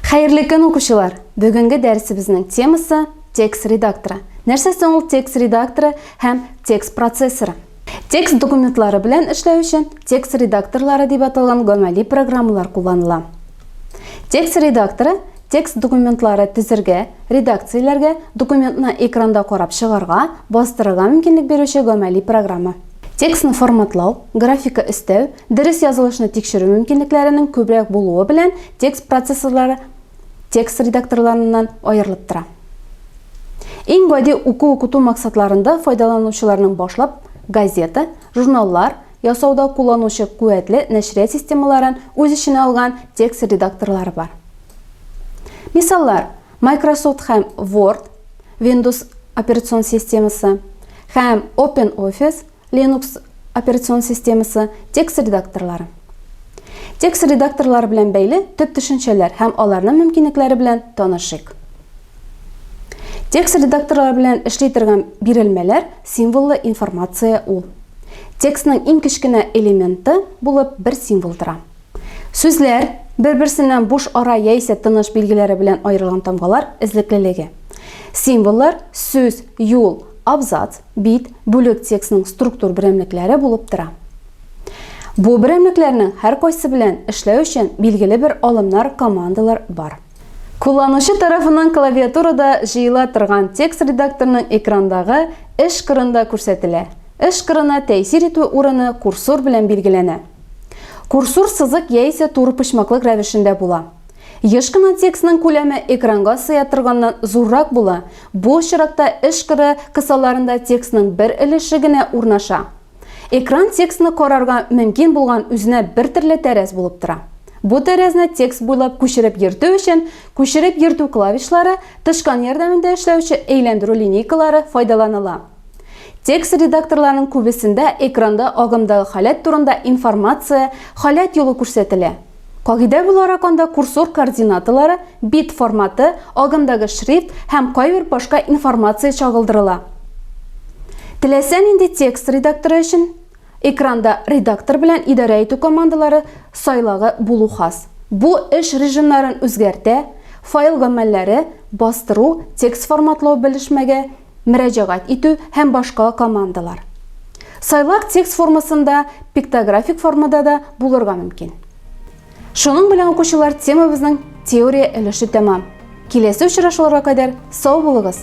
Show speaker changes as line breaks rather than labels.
Хәерле көн, укучылар! Бүгенге дәресебезнең темасы текст редакторы. Нәрсә соң ул текст редакторы һәм текст процессоры? Текст документлары белән эшләү өчен текст редакторлары дип аталган гамәли программалар кулланыла. Текст редакторы текст документлары төзергә, редакцияләргә, документны экранда карап чыгарга, бастырырга мөмкинлек бирүче гамәли программа. Текстны форматлау, графика өстәү, дөрес язылышны тикшерү мөмкинлекләренең күбрәк булуы белән текст процессорлары текст редакторларыннан аерылып тора. Иң гади уку-укыту максатларында файдаланучыларның башлап газета, журналлар ясауда кулланучы куәтле нәшрият системаларын үз эченә алган текст редакторлары бар. Мисаллар, Microsoft һәм Word, Windows операцион системасы, һәм OpenOffice, Linux операцион системасы текст редакторлары. Текст редакторлары белән бәйле төп төшенчәләр һәм аларның мөмкинлекләре белән танышыйк. Текст редакторлары белән эшли торган бирелмәләр символлы информация ул. Текстның иң кечкенә элементы булып бер символ тора. Сүзләр, бер-берсеннән буш ара яисә тыныш билгеләре белән аерылган тамгалар эзлеклелеге. Символлар, сүз, юл, абзац, бит, бүлек текстның структур берәмлекләре булып тора. Бу берәмлекләрнең һәркайсы белән эшләү өчен билгеле бер алымнар, командалар бар. Кулланучы тарафыннан клавиатурада җыела торган текст редакторның экрандагы эш кырында күрсәтелә. Эш кырына тәэсир итү урыны курсор белән билгеләнә. Курсор сызык яисә турыпочмаклык рәвешендә була. Еш кына текстның күләме экранга сыя торганнан зуррак була, бу очракта эш кыры кысаларында текстның бер өлеше генә урнаша. Экран текстны карарга мөмкин булган үзенә бертөрле тәрәз булып тора. Бу тәрәзне текст буйлап күчереп йөртү өчен күчереп йөртү клавишлары, тычкан ярдәмендә эшләүче әйләндерү линейкалары файдаланыла. Текст редакторларының күбесендә экранда агымдагы халәт турында информация, халәт юлы күрсәтелә. Кагыйдә буларак анда курсор координаталары, бит форматы, агымдагы шрифт һәм кайбер башка информация чагылдырыла. Теләсә нинди текст редакторы өчен Экранда редактор белән идарә итү командалары сайлагы булу хас. Бу эш режимнарын үзгәртә, файл гамәлләре, бастыру, текст форматлау белешмәгә мөрәҗәгать итү һәм башка командалар. Сайлак текст формасында, пиктографик формада да булырга мөмкин. Шуның белән укучылар темабызның теория өлеше тәмам. Киләсе очрашуларга кадәр сау булыгыз!